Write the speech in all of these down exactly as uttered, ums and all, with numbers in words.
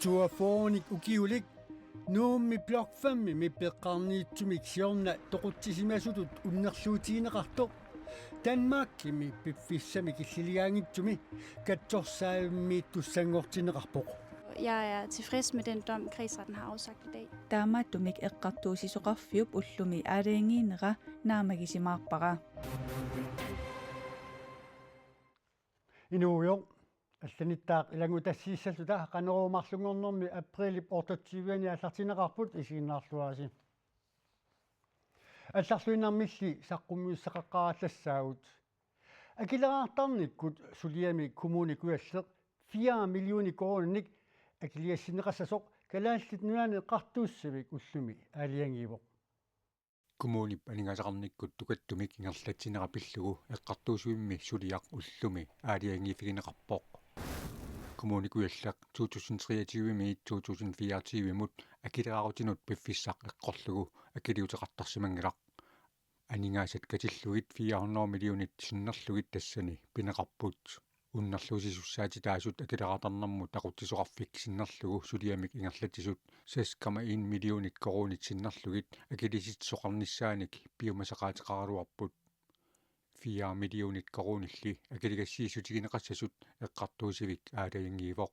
Tuafonik ukiulik Nuummi Blok fem-imi peqqarniitsumik siorna toqutsisimasutut unnerluutigineqartoq Danmarkimi piffissami killiligaanngitsumi katsorsaavimmituussanngortinneqarpoq. Jeg er tilfreds med den dom, kredsretten har afsagt i dag. Taamaattumik eqqartuussisoqarfiup ullumi aalajangiinera naammagisimaarpara. Inuugujoq, allanittaaq ilanngutassiissalluta Qanorooq marlunngornermi aprilip otteogtyve-ani aallartinneqarput, isiginnaarluarisi. Allarluinnarmilli saqqummiussaqaqqaarallassagut. Akileraartarnikkut suliami Kommune Kujalleq fire millioner koruuninik akiligassinneqassasoq Kalaallit Nunaanni Eqqartuussivik ullumi aalajangiivoq. Kommunip aningaasaqarnikkut tukattumik ingerlatsinera pillugu eqqartuussivimmi suliaq ullumi aalajangiiffigineqarpoq. Kommune Kujalleq to tusind treogtyve-miit to tusind fireogtyve-mut akileraarutinut piffissaq eqqorlugu akiliuteqartarsimanngilaq. Aningaasat katillugit fire hundrede millionit sinnerlugit tassani pineqarput. Unnerluussisussaatitaasut Akileraartarnermut Aqutsisoqarfik sinnerlugu suliamik ingerlatsisut seks komma en millionit koruunit sinnerlugit akilisitsisoqarnissaanik piumasaqaateqaraluarput. Fire millionit koruunilli akiligassiissutigineqassasut eqqartuussivik aalajangiivoq.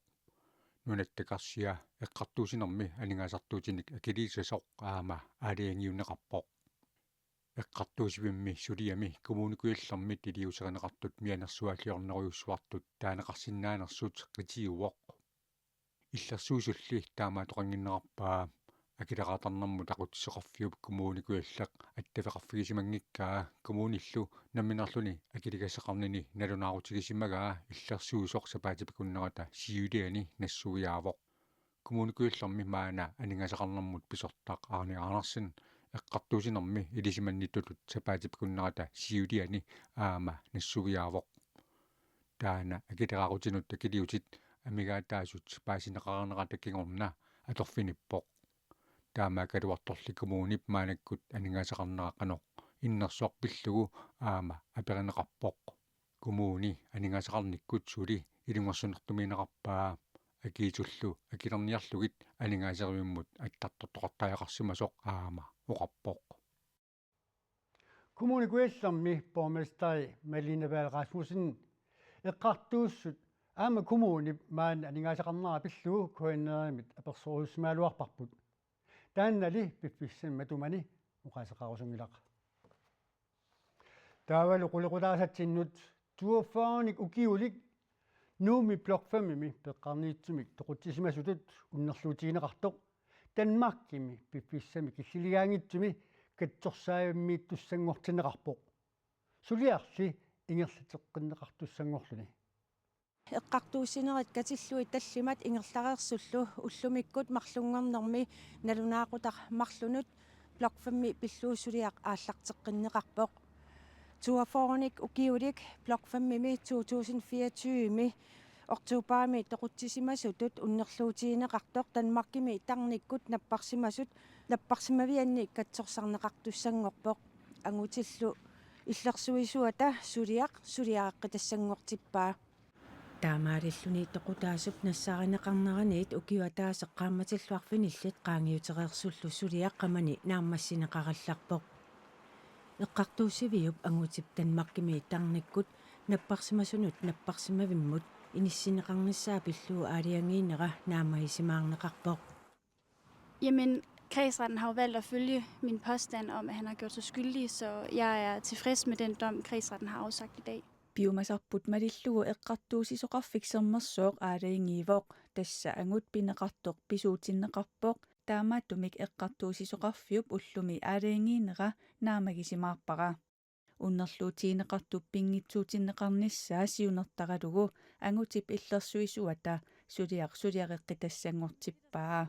Nunatta karsia eqqartuussinermi aningaasartuutinik akiliisasoq aamma aalajangiunneqarpoq. Eqqartuussivimmi suliami Kommune Kujallermit iliuuserineqartut mianersuaalliornerujussuartut taaneqarsinnaanersut qitiuvoq. Illersuisulli taamaattoqannginnerarpaa. Akileraartarnermut Aqutsisoqarfiup Kommune Kujalleq attaveqarfigisimanngikkaa kommunillu nammineerluni akiligassaqarnini nalunaarutigisimagaa illersuisoq sapaatip akunnerata siuliani nassuiaavoq. Kommune Kujallermi maanna aningaasaqarnermut pisortaq Arne Andersen eqqartuussinermi ilisimannittutut sapaatip akunnerata siuliani aamma nassuiaavoq. Taanna akileraarutinut akiliutit amigaataasut paasineqarnerata kingorna atorfinippoq. Taamaakkaluartorli kommunip maannakkut aningaasaqarnera qanoq innersoq pillugu aamma aperineqarpoq. Kommuni aningaasaqarnikkut suli ilungersunartumiinneqarpaa, akiitsullu akilerniarlugit aningaaserivimmut attartortoqartariaqarsimasoq aamma oqarpoq. Kommune Kujallermi borgmesteri Malene Vahl Rasmussen eqqartuussut aamma kommunip maani aningaasaqarnera pillugu K N R-imit apersorujussimagaluarparput. Taannali piffissami matumani oqaaseqarusunngilaq. Taavalu qulequtaasatsinnut tuaffaanik ukiulik Nuummi Blok fem-imi peqqarniitsumik toqutsisimasutut unnerluutigineqartoq Danmarkimi piffissami killiligaanngitsumi katsorsaavimmituussanngortinneqarpoq. Suliarli ingerlateqqinneqartussanngorluni. Eqqartuussinerit katillugit tallimat ingerlareersullu ullumikkut marlunngornermi nalunaaqutaq marlunut Blok fem-i pillugu suliaq aallarteqqinneqarpoq. Tuaffaanik ukiulik Blok fem-imi to tusind fireogtyve-mi oktobarimi toqutsisimasutut unnerluutigineqartoq Danmarkimi tarnikkut napparsimasut napparsimavianni katsorsarneqartussanngorpoq. Angutillu illersuisuata suliaq suliareqqitassanngortippaa. Taamaalilluni toqutaasup nassaarineqarneraniit ukioq ataaseq qaammatillu arfinillit qaangiutereersullu suliaq qamani naammassineqarallarpoq. Eqqartuussiviup angutip Danmarkimi tarnikkut napparsimasunut napparsimavimmut inissinneqarnissaa pillugu aalajangiinera naammagisimaarneqarpoq. Jamen, kredsretten har jo valgt at følge min påstand om, at han har gjort sig skyldig, så jeg er tilfreds med den dom, kredsretten har afsagt i dag. Piumasarput malillugu Eqqartuussisoqarfik Sermersooq aalajangiivoq, tassa angut pineqartoq pisuutinneqarpoq, taamaattumik Eqqartuussisoqarfiup ullumi aalajangiinera naammagisimaarpara. Unnerluutigineqartup pinngitsuutinneqarnissaa siunertaralugu angutip illersuisuata suliaq suliareqqitassanngortippaa.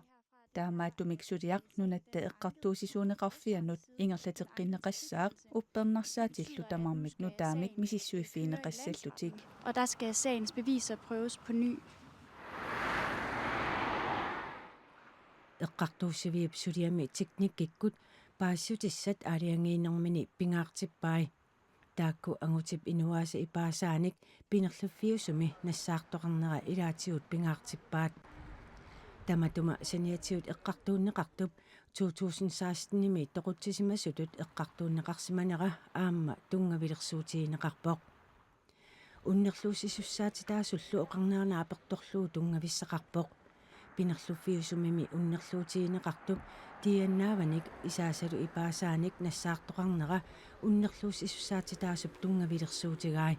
Taamaattumik suliaq Nunatta Eqqartuussisuuneqarfianut ingerlateqqinneqassaaq, uppernarsaatillu tamarmik nutaamik misissuiffigineqassallutik. Og der skal sagens beviser prøves på ny. Eqqartuussiviup suliami teknikkikkut paasissutissat aalajangiinermini pingaartippai. Taakku angutip inuaasa ipaasaanik pinerluffiusumi nassaartoqarnera ilaatigut pingaartippaat. Tamatuma saniatigut eqqartuunneqartup to tusind seksten-imi toqutsisimasutut eqqartuunneqarsimanera aamma tunngavilersuutigineqarpoq. Unnerluussisussaatitaasullu oqarneq naapertorlugu tunngavissaqarpoq. Pinerluffiusumimi unnerluutigineqartup D N A-vanik isaasalu ipaasaanik nassaartoqarnera unnerluussisussaatitaasup tunngavilersuutigai.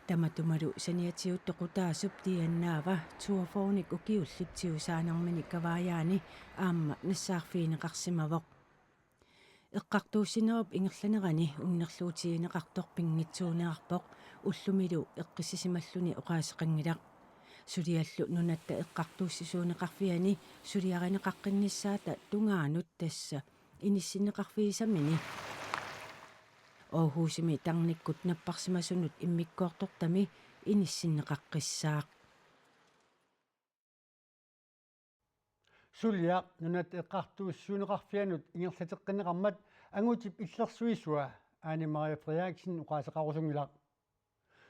Tamatumalu saniatigut toqutaasup D N A-va toogfyrrenik ukiullit tigusaanermini kavaajaani aamma nassaarfigineqarsimavoq. Eqqartuussinerup ingerlanerani unnerluutigineqartoq pinngitsuunerarpoq ullumilu eqqissisimalluni oqaaseqanngilaq. Suliallu Nunatta Eqqartuussisuuneqarfiani suliarineqaqqinnissaata tungaanut, tassa inissinneqarfigisamini Aarhusimi tarnikkut napparsimasunut immikkoortortami inissinneqaqqissaaq. Suliaq Nunatta Eqqartuussisuuneqarfianut ingerlateqqinneqarmat angutip illersuisua Ane Marie Frederiksen oqaaseqarusunngilaq.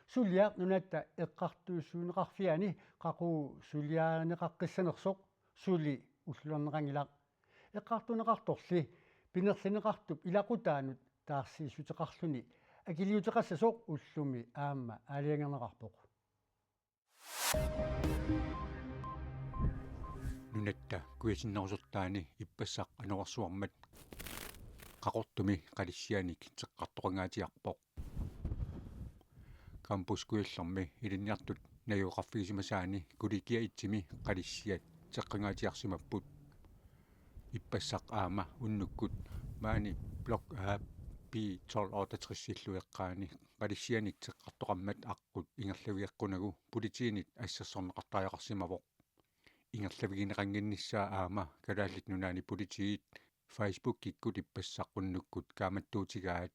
Suliaq Nunatta Eqqartuussisuuneqarfiani qaqugu suliarineqaqqissanersoq suli ullulerneqanngilaq. Eqqartuunneqartorli pinerlineqartup ilaqutaanut taarsiissuteqarluni akiliuteqassasoq ullumi aamma aalajangerneqarpoq. Nunatta kujasinnerusortaani ippassaq anorersuarmat Qaqortumi qalissianik teqqartoqangaatsiarpoq. Campus Kujallermi ilinniartut najugaqarfigisimasaanni kollegiat itsimi qalissiat teqqangaatsiarsimapput. Ippassaq aamma unnukkut maani Blok A B tolv otteogtres-illu eqqaani qalissianik teqqartoqarmat aqqut ingerlavigeqqunagu politiinit assersorneqartariaqarsimavoq. Ingerlavigineqannginnissaa aamma Kalaallit Nunaanni Politiit Facebookikkut ippassaq unnukkut kaammattuutigaat.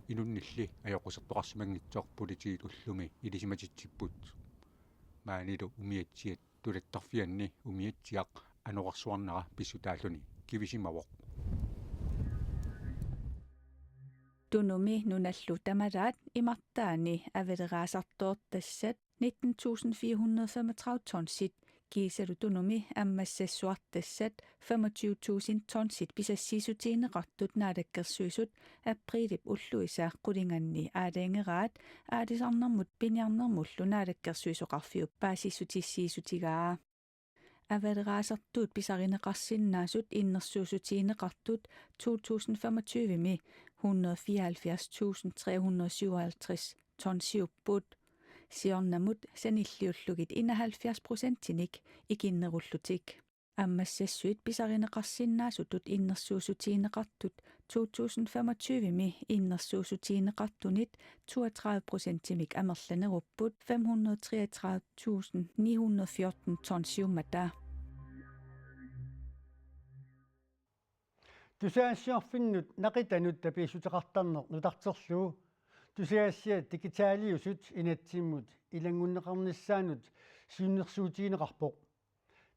Inunnilli ajoqusertoqarsimanngitsoq politiit ullumi ilisimatitsipput. Maanilu umiatsiat tulattarfianni umiatsiaq anorersuarnera pissutaalluni kivisimavoq. Tunumi nunallu tamalaat imartaani avaleraasartoortassat nitten tusind fire hundrede femogtredive tonsit kiisalu Tunumi ammassassuartassat femogtyve tusind tonsit pisassiissutigineqartut Naalakkersuisut apriilip ulluisa qulinganni aalajangeraat Aalisarnermut Piniarnermullu Naalakkersuisoqarfiup paasissutissiissutigaa. Avaleraasartuut pisarineqarsinnaasut innersuussutigineqartut to tusind femogtyve-mi hundrede fireoghalvfjerds tusind tre hundrede syvoghalvtreds tonsiupput. Siornamut sanilliullugit enoghalvfjerds procentinik ikinnerullutik. Ammassassuit pisarineqarsinnaasutut innersuussutigineqartut to tusind femogtyve-mi innersuussutigineqartunit toogtredive procentimik amerlanerupput fem hundrede treogtredive tusind ni hundrede fjorten tonsiummata. Tusagassiorfinnut naqitanut tapiissuteqartarneq nutarterlugu tusagassiat digitaliusut inatsimmut ilanngunneqarnissaannut siunnersuutigineqarpoq.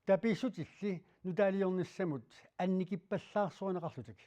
Tapiissutilli nutaaliornissamut annikippallaarsuineqarlutik.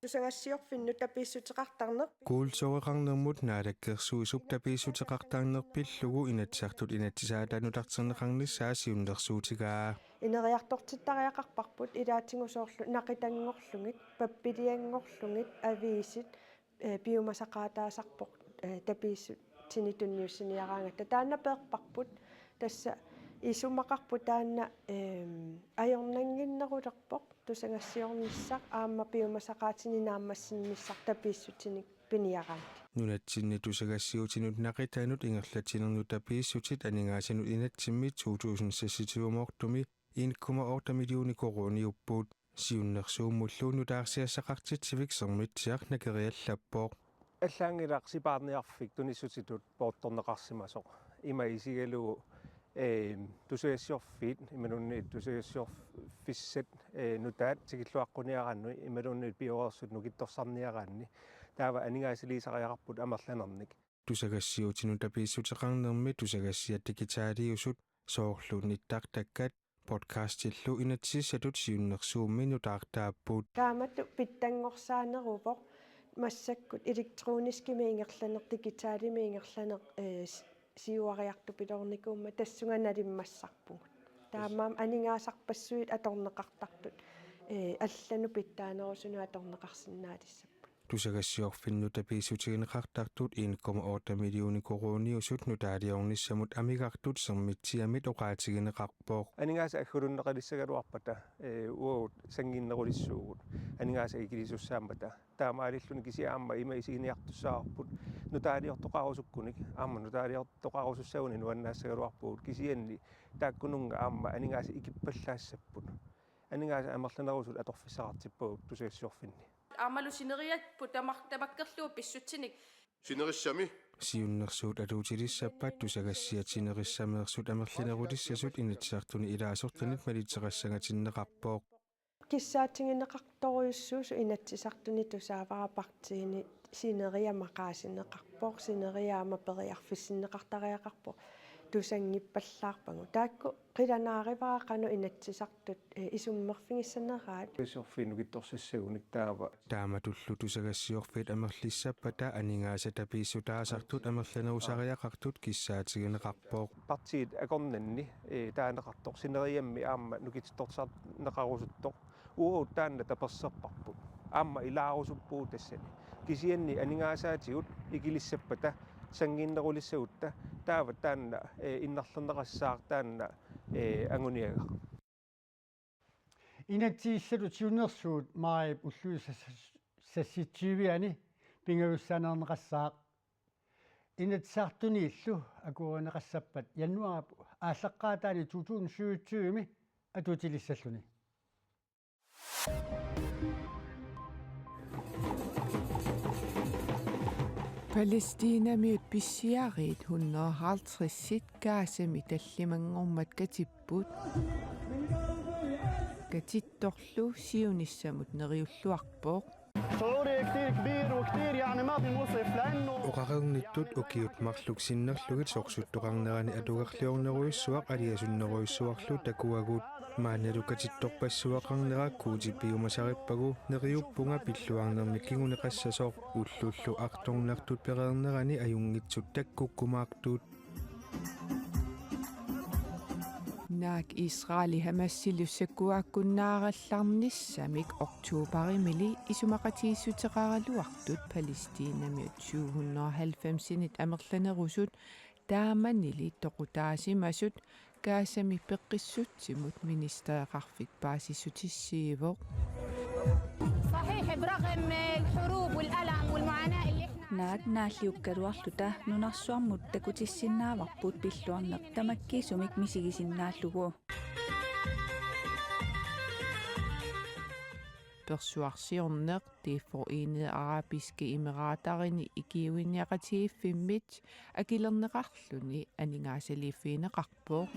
Tusagassiorfinnut tapiissuteqartarneq. Kultureqarnermut Naalakkersuisup tapiissuteqartarneq pillugu Inatsisartut inatsisaata nutarterneqarnissaa siunnersuutigaa. Ineriartortittariaqarparput ilaatigut soorlu naqitanngorlugit, pappilianngorlugit, aviisit, eh, piumasaqaataasarpoq, eh, tapiissutsinik tunniussiniaraangatta. Taanna peerparput, tassa isumaqarpoq taanna, ehm, ajornannginnerulerpoq tusagassiornissaq aamma piumasaqaatinik naammassinnissaq tapiissutsinik piniaraanni. Nunatsinni tusagassiuutinut naqitanut ingerlatsinermut tapiissutit aningaasanut inatsimmi to tusind seksogtyve-moortumi en komma otte millioner koruuniupput. Siunnersuummullu nutaarsiassaqartitsivik Sermitsiaq nakeriallappoq. Allaanngilaq sipaarniarfik tunissutitut poortorneqarsimasoq. Ima isigalugu, eh, tusagassiorfiit, imaluunniit tusagassiorfissat, eh, nutaat tikilluaqquniaraanni, imaluunniit pioreersut nukittorsarniaraanni. Taava aningaasaliisariaqarput amerlanernik. Tusagassiuutinut tapiissuteqarnermi tusagassiat digitaliusut soorlu nittartakkat podcastillu inatsisissatut siunnersuummi nutaartaapput. Taamatut pitsanngorsaaneruvoq massakkut elektroniskimik ingerlaneq, digitalimik ingerlaneq, ee, s-, siuariartupiloornikuummat tassunga nalimmassarpugut. Taamaammat aningaasarpassuit atorneqartartut, ee, allanut pitsaanerusunut atorneqarsinnaalissapput. Tusagassiorfinnut tapiissutigineqartartut en komma otte millioner koruuniusut nutaaliornissamut amigartut Sermitsiamit oqaatigineqarpoq. Aningaasat aggulunneqalissagaluarpata, ee, uagut sanngiinnerulissuugut aningaasat ikiliisussaammata. Taamaalilluni kisianni aamma ima isiginiartussaavarput nutaaliortoqarusukkunik, aamma nutaaliortoqarusussagunik nuannaassagaluarpugut, kisianni taakkununnga aamma aningaasat ikippallaassapput. Aningaasat amerlanerusut atorfissaqartippagut tusagassiorfinni. Aammalu sineriapput tamar-, tamakkerlugu pissutsinik. Sinerissami. Siunnersuut atuutilissappat tusagassiat sinerissameersut amerlanerulissasut Inatsisartuni ilaasortanit malitseqassangatinneqarpoq. Kissaatigineqartorujussuusoq Inatsisartuni tusaavara partiini sineriak maqaasineqarpoq, sineriak aamma periarfissinneqartariaqarpoq, tusanngippallaarpagut. Taakku qilanaarivara qanoq Inatsisartut, ee, isummerfigissaneraat. Tusagassiorfiit nukittorsassagunik taava. Taamatullu tusagassiorfiit amerlissappata aningaasat tapiissutaasartut amerlanerusariaqartut kissaatigineqarpoq. Partiit akornanni, ee, taaneqartoq sineriammi aamma nukitittorsarneqarusuttoq. Uagut taanna taperserparput. Aamma ilaarusuppugut tassani. Kisianni aningaasaatigut ikilissappata sanngiinnerulissagutta taava taanna, ee, innarlerneqassaaq taanna, ee, anguniagaq. Inatsisissatut siunnersuut maajip ulluisa sas-, seksogtyve-ani pingajussaaneerneqassaaq. Inatsisartuniillu akuerineqassappat januaarip aallaqqaataani to tusind syvogtyve-mi atuutilissalluni. Palæstinamiut pissiariit hundrede halvtredsit Gazami tallimanngormat katipput. Katittorlu siunissamut neriulluarpoq. شعوري كتير كبير وكتير، يعني، ما بنوصف لأنه Oqarnittut ukiut marluk sinnerlugit sorsuttoqarnerani atugarliornerujussuaq aliasunnerujussuarlu takuagut. Maannalu katittorpassuaqarnera Guutip piumasarippagu neriuppunga pilluarnermik kinguneqassasoq, ullullu artornartut pereernerani ajunngitsut takkukkumaartut. Naak Israeli Hamasillu sakuakkunnaarallarnissamik oktoberimili isumaqatigiissuteqaraluartut Palæstinamiut syv hundrede og halvfemsinit amerlanerusut taamanili toqutaasimasut Gazami peqqissutsimut ministereqarfik paasissutissiivoq. صحيح، برغم الحروب والألم والمعاناة اللي احنا Naak naalliukkaluarluta nunarsuarmut takutissinnaavarput pilluarneq tamakkiisumik misigisinnaallugu. Persuarsiorneq De Forenede Arabiske Emiraterini ikiuiniaqatigiiffimmit akilerneqarluni aningaasaliiffigineqarpoq.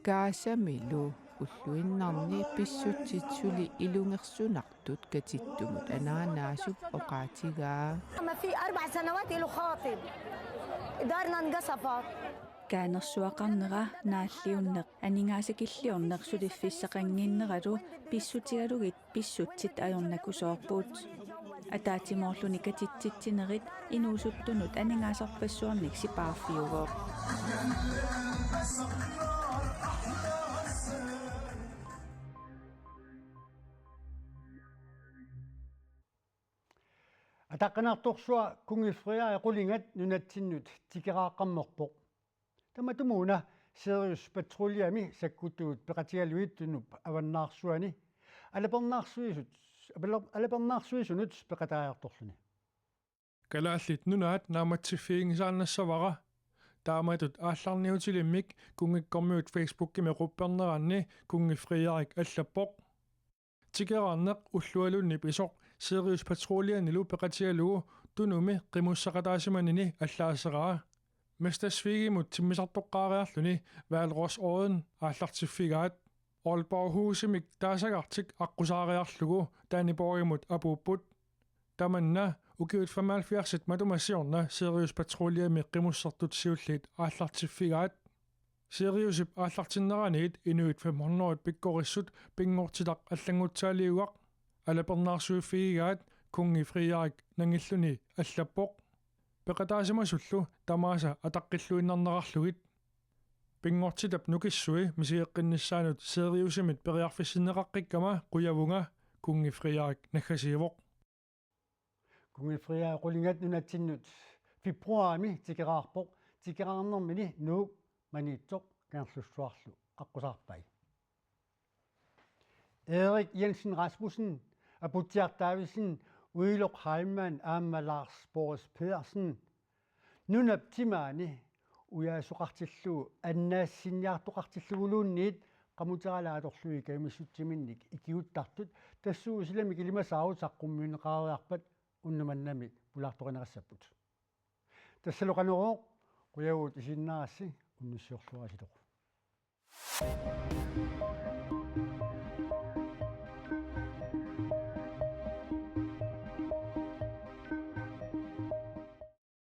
Gazamilu ulluinnarni pissutsit suli ilungersunartut katittumut anaanaasup oqaatigaa. ما في أربع سنوات له خاطب. دارنا انقصفت. Kaanersuaqarnera naalliunneq aningaasakilliorneq suliffissaqannginneralu pissutigalugit pissutsit ajornakusoorput. Ataatsimoorluni katitsitsinerit inuusuttunut aningaasarpassuarnik sipaarfiugooq. Ataqqinartorsuaq Kunngi Frederik qulingat nunatsinnut tikeraaqqammerpoq. Tamatumuuna Sirius Patruljemi sakkuttugut peqatigalugit Tunup avannaarsuani alapernaarsuisut, apeler-, alapernaarsuisunut peqataajartorluni. Kalaallit Nunaat naammatsiffiginngisaannassavara. Taamatut aallarniutilimmik kunngikkormiut Facebookimi qupperneranni Kunngi Frederik allappoq. Tikeraarneq ullualunnip isoq Sirius Patruljenilu peqatigalugu Tunumi qimussaqataasimanini allaaseraa. Mester Svigimut timmisartoqqaariarluni Hvalrosorden aallartiffigaat. Aalborghusimik taasagartik aqqusaariarlugu Danneborgimut apuupput. Tamanna ukiut femoghalvfjerdsit matuma siorna Sirius Patruljemi qimussertut siulliit aallartiffigaat. Siriusip aallartinneraniit inuit fem hundrede pikkorissut pinngortitaq allanngutsaaliugaq. alapernaarsuiffigigaat kunngi Frederik nangilluni allappoq: Peqataasimasullu tamaasa ataqqilluinnarnerarlugit. Pinngortitap nukissui misigeqqinnissaanut Siriusimit periarfissinneqaqqikkama qujavunga, kunngi Frederik naggasiivoq. Kunngi Frederik qulingat nunatsinnut februarimi tikeraarpoq. Tikeraarnermini Nuuk, Maniitsoq Kangerlussuarlu aqqusaarpai. Erik Jensen Rasmussen, Aputsiaq Davidsen, Uiloq Heilmann aamma Lars Boris Pedersen nunap timaani ujaasoqartillugu annaassiniartoqartilluguluunniit qamuteralaat atorlugit kajumissutsiminnik ikiuuttartut, tassuuna silamik ilimasaarut saqqummiunneqareerpat, unnuk mannami pulaartoqareersapput. Tassalu Qanorooq, qujavugut isiginnaarassi, unnussiorluarisilu.